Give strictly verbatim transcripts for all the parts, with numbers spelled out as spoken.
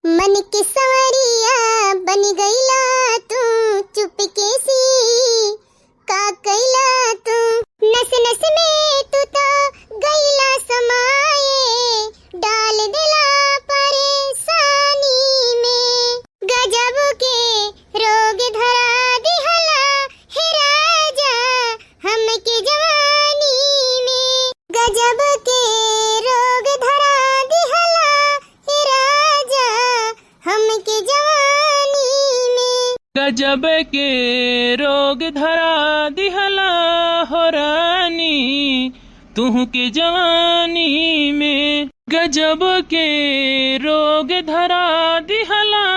मन के संवरिया बन गईला तू चुपके से, का कईला तू? नस नस में तू तो गईला समाए, डाल देला परेशानी में। गजब के रोग धरा दिहला हे राजा, हमके जवानी में। गजब के रोग धरा दिहला हे राजा, हमके जवानी में। गजब के रोग धरा दिहला हो रानी, तुहके जवानी में। गजब के रोग धरा दिहला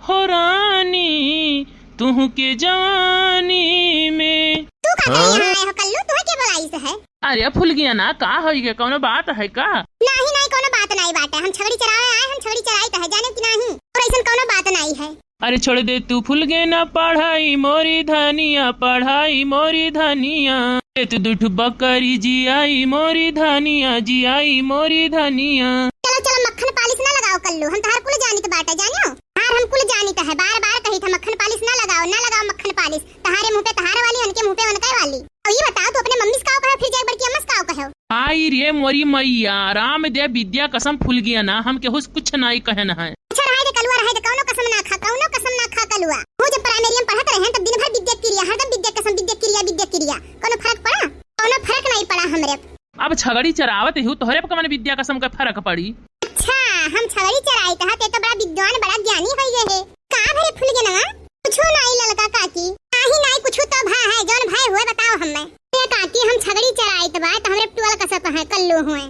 हो रानी, तुहके जवानी में। तू का करे हाँ? यहाँ आए हो कल्लू, तुहे के बोलाइस है? अरे फुलगियाना, का होई गे, कौनो बात है का? नाही, नाही, कौनो बात नाही बाटे। हम छगड़ी चरावे आए, हम छगड़ी चराइत है, जाने कि नाही? और ऐसन कौनो बात नाही है। अरे छोड़ दे तू फुलगेना पढ़ाई मोरी धनिया, पढ़ाई मोरी धनिया। ए तू दुठु बकरी जियाई मोरी धनिया, जियाई मोरी धनिया। चलो, चलो, मक्खन पालिश ना लगाओ कल्लू, हम तहार कुल जानित बाटे, जानियो? तहार हम कुल जानित है, बार बार कहित है मक्खन पालिश ना लगाओ, ना लगाओ मक्खन पालिश। तहारे मुँह पे तहार वाली, उनके मुँह पे उनके वाली। अब ये बताओ, तू अपने मम्मी से काव कहो, फिर जाके बड़की अम्मा से काव कहो? आई रे मोरी मैया, राम दे विद्या कसम फुलगियाना, हम केहू से कुछ नाई कहन है। अच्छा, रहे दे कलुआ, रहे दे, कौनो कसम ना खा, कौनो कसम ना खा कलुआ। वो जब प्राइमरी में पढ़त रहे, तब दिन भर विद्या किरिया, हरदम विद्या कसम, विद्या किरिया, विद्या किरिया। कौनो फर्क पड़ा? कौनो फर्क नहीं पड़ा हमरे। अब छगड़ी चरावत हूँ, तोहरे पे कवन विद्या कसम का फर्क पड़ी? अच्छा, हम छगड़ी चराइत है, ते तो बड़ा विद्वान, बड़ा ज्ञानी होई गए है। का भरे फुलगेनवा? कुछो नाई ललका काकी, नाही, नाही, कुछो तो भा है, जौन भय हुए बताओ हमें। ए काकी, हम छगड़ी चराइत बा, त हमरे टोल कसत है, कल्लू हुए।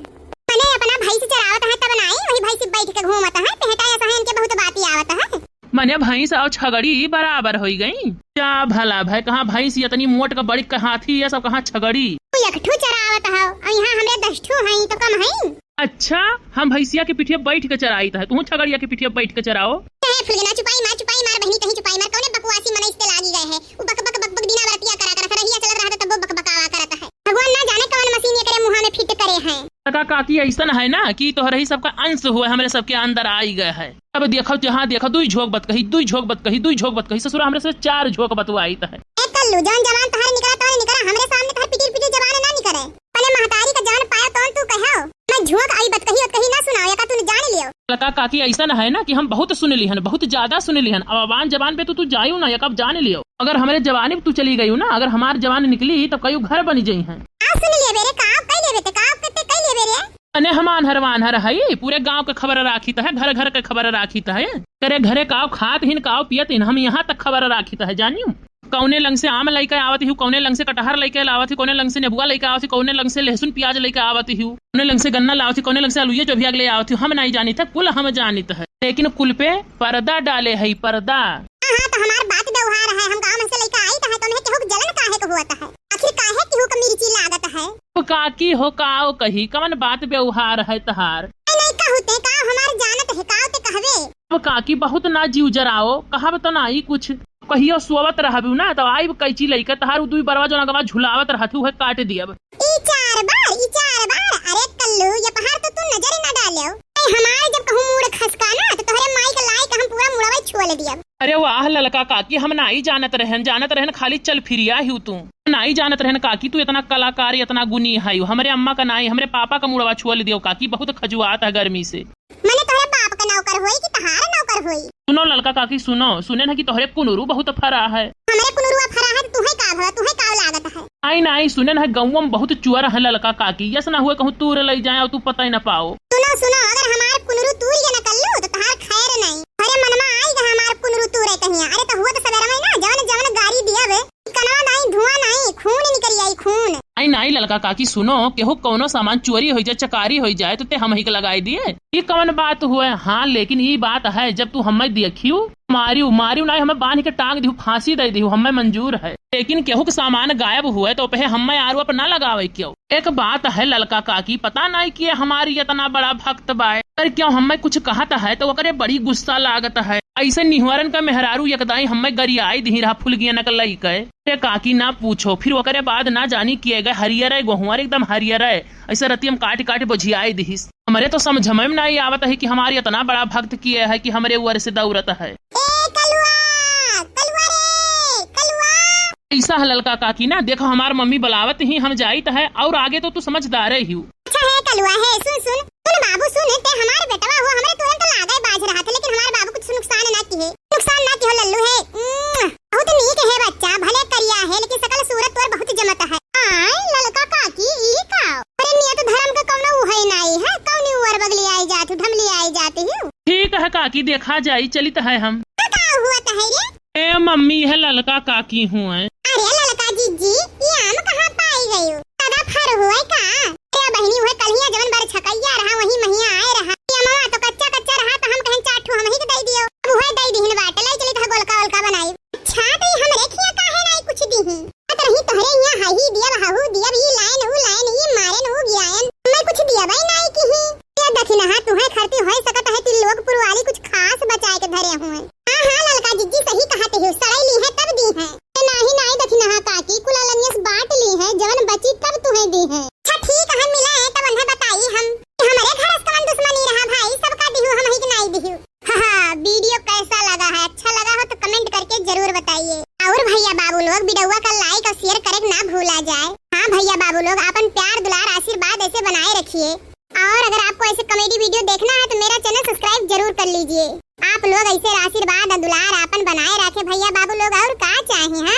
मने अपना भैंस चरावत है तब नाई, वही भैंस बैठ के घूमत है, पेहटा ऐसा है, इनके बहुत बाती आवत है। मने भैंस और छगड़ी बराबर होई गई। क्या भला भाई, कहाँ भैंस इतनी मोट का बड़ी, कहाँ हाथी, ये सब कहाँ छगड़ी। तू एक ठू चरावत हो, और यहाँ हमरे दस ठू हैं, तो कम हैं? अच्छा, हम भैंसिया के पीठिया बैठ के चराइत है, तू छगड़िया के पीठिया बैठ के चराओ। ए, फुलगेना, चुपाई मार, चुपाई मार, बहिनी कहीं चुपाई मार, कौने बकवासी मनई से लागी गए है? उ बक, बक, बक, बक दिना बरतिया करा करत है, रहिया चलत रहत है, तब्बो बक, बकावा करत है। भगवान ना जाने कौन मशीन एकरे मुँहा में फिट करे हैं। ललका काकी, ऐसन है ना कि तोहरे ही सबका अंश हुए, हमरे सबके अंदर आई गए है। अब देखो, जहाँ देखो, दुई झोंक बतकही, दुई झोंक बतकही, दुई झोंक बतकही, ससुरा हमरे से चार झोंक बतवाइत है। ए कल्लू, जौन जबान तोहरे निकरा, तोहरे निकरा, हमरे सामने तोहरे पिटिर पिटिर जबान ना निकरे। पहले महतारी का जान पायो, तौन तू कहो। मैं झोंक आई बतकही, बतकही ना सुनाओ, या का तूने जान लियो? ललका काकी, ऐसन है ना कि हम बहुत सुन लिहन, बहुत ज्यादा सुन लिहन। अब अबान जबान पे तू, तू जायू ना, या कब जान लियो। अगर हमरे जबानी पे तू चली गयू ना, अगर हमार जबान निकली, तो कयू घर बनी जइहैं। का सुन लेबे रे, का कई लेबे ते, का कते कई लेबे रे? अने हम आन्हर वान्हर हई, पूरे गाँव के खबर राखित है, घर घर के खबर राखित है। करे घरे काव खात हिन, काव पियत हिन, हम यहाँ तक खबर राखित है, जानियो। कौने लंग से आम लइके आवत हिउ, कौने लंग से कटहर लइके आवत हिउ, कौने लंग से नेबुआ लइके आवत हिउ, कौने लंग से लहसुन प्याज लइके आवत हिउ, कौने लंग से गन्ना लावत हिउ, कौने लंग से अलुइया चोभिया के ले आवत हिउ, हम नाई जानित है, कुल हम जानित है। लेकिन कुल पे पर्दा डाले है, पर्दा। हाँ, हाँ, तो हमार बात व्यवहार है, हम गाँव में से लइके आइत है, तो उन्हें केहू के जलन काहे के होत है? आखिर काहे केहू के मिर्ची लागत है? अब काकी हो, काव कही, कवन बात व्यवहार है तहार? नहीं, नहीं कहू ते, काव हमार जानत है, काव ते कहबे? अब काकी बहुत ना जीव जराओ, कहब तो नाई कुछ। कहियो सोवत रहबू ना, तो आइब कैंची लइके, तहार उ दुई बरवा जौन अगवा झुलावत रहत, उहे काट दियब। ई चार बार, ई चार बार, अरे कल्लू, ये पहाड़ तो तू नजर ना डालेउ। ए, हमार जब कहूँ मूड़ खसका ना, तो तोहरे माई के लाई के हम पूरा मुड़वा छोल दियब। अरे वाह ललका काकी, हम नाई जानत रहन, जानत रहन खाली चल फिरिया हिउ तू। नाई जानत रहन काकी, तू इतना कलाकार, इतना गुनी है। हमरे अम्मा का नाई, हमरे पापा का मुड़वा छोल दियो काकी, बहुत खजुआत है गर्मी से। मने तोहरे बाप का नौकर होई कि तहार नौकर होई? सुनो ललका काकी, सुनो, सुनेन है कि तोहरे कुनुरू बहुत फरा है। हमरे कुनुरुआ फरा है तो तुहे का भवा, तुहे का लागत है? आई नाई, सुनेन है गौवा में बहुत चुअर है ललका काकी, यस ना हुए कहूँ तूर लई जाए और तू पता ही ना पाओ। सुनो, सुनो, अगर हमार कुनुरू तूर ये न कल्लू तो तहार खैर नहीं। अरे मनमा आई गा हमार कुनुरू तूरे कहिया। अरे तो हुआ तो सवेरा में ना जवन जवन गारी दिया बे, कनवा नाई, धुआं नाई, खून निकरी आई, खून। आई नाई ललका काकी, सुनो, केहू कौनो सामान चोरी होई जाए, चकारी होई जाए, तो ते हम ही के लगाई दिए। ई कवन बात हुए? हाँ, लेकिन ई बात है, जब तू हमें देखियो, मारियो, मारियो नाई, हमें बांध के टांग दिहू, फांसी दे दिहू, हमें मंजूर है। लेकिन केहू के सामान गायब हुए, तो पहे हमें आरोप ना लगावे क्यों? एक बात है ललका काकी, पता नाई कि हमारी इतना बड़ा भक्त बाय, पर क्यों हमें कुछ कहत है, तो ओकरे बड़ी गुस्सा लागत है। अइसे निहुअरन का मेहरारू एकदाई हम्मे गरियाई दिही रहा फुलगिया नकल लइके। अरे काकी ना पूछो, फिर ओकरे बाद ना जानी किए गए हरियर है गोहुआर, एकदम हरियर है। अइसे रतिया में काट काट बोझियाई दिहिस। हमरे तो समझ में नाहीं आवत है कि हमार इतना बड़ा भक्त किए है कि हमरे ऊपर से दौरत है। ए कलुआ, कलुआ रे, कलुआ। अइसा है ललका काकी ना, देखो हमार मम्मी बुलावत ही, हम जाइत है, और आगे तो तू समझदार ही हू। अच्छा है कलुआ है, सुन सुन, सुन बाबू सुन, ते हमार बेटवा हो, हमरे तुरंत लागे बाझ रहा था, लेकिन हमार बाबू कुछ नुकसान ना किहे, नुकसान ना किहो लल्लू है। उम्म, बहुत नीक है बच्चा, भले करिया है, लेकिन सकल सूरत तोर बहुत जमत है। आय ललका काकी, ई का? अरे नियत धर्म का कौनो उहै नाई है, कौनी उअर बगली आई जात हूँ, ढमली आई जात हूँ। ठीक है काकी, देखा जाई, चलित है हम। का हुआ है रे? ए मम्मी, यह ललका काकी हुए। अरे ललका जीजी, ये आम कहाँ पाई गयो? सदा फर हुए का? ए बहिनी, हुए कलहिया जवन बर छकैया रहा, वही महिया आए रहा। ये अमवा तो कच्चा कच्चा रहा, तो हम कहें चार ठो हमही के दे दियो। अब हुए दे दिहिन बाटे, ले चली तो गोलका वोलका बनाई। अच्छा, तो ये हमरे खिया काहे नाई कुछ दिही? कहत रही तोहरे हिया हाही दियब, हाहू दियब, ई लाइन, ऊ लाइन, ई मारेन, ऊ गिरायन। मैं कुछ दियब ही नाई किही। ये दखिनहा तुहे खरती होए सकत है, ती लोग पुरवाली कुछ खास बचाए के धरे हुए। हाँ, हाँ, ललका जिज्जी सही कहत है, सड़ई ली है तब दी है। ये नाही, नाही दखिनहा काकी, कुल अलनियस बांट ली है, जवन बची तब तुहे दी है। अच्छा ठीक है, मिला है तब उन्हें बताई हम। हमरे घर से कवन दुश्मनी रहा भाई, सबका दिहू, हमही के नाई दिहू। हाँ, video कैसा लगा है? अच्छा लगा हो तो comment करके जरूर बताइए। और भैया बाबू लोग, video का like और share करे के ना भूला जाए। हाँ भैया बाबू लोग, अपन प्यार, दुलार, आशीर्वाद ऐसे बनाए रखिए। और अगर आपको ऐसे comedy video देखना है तो मेरा channel subscribe जरूर कर लीजिए। आप लोग ऐसे आशीर्वाद और दुलार आपन बनाए रखे भैया बाबू लोग, और का चाही, हाँ?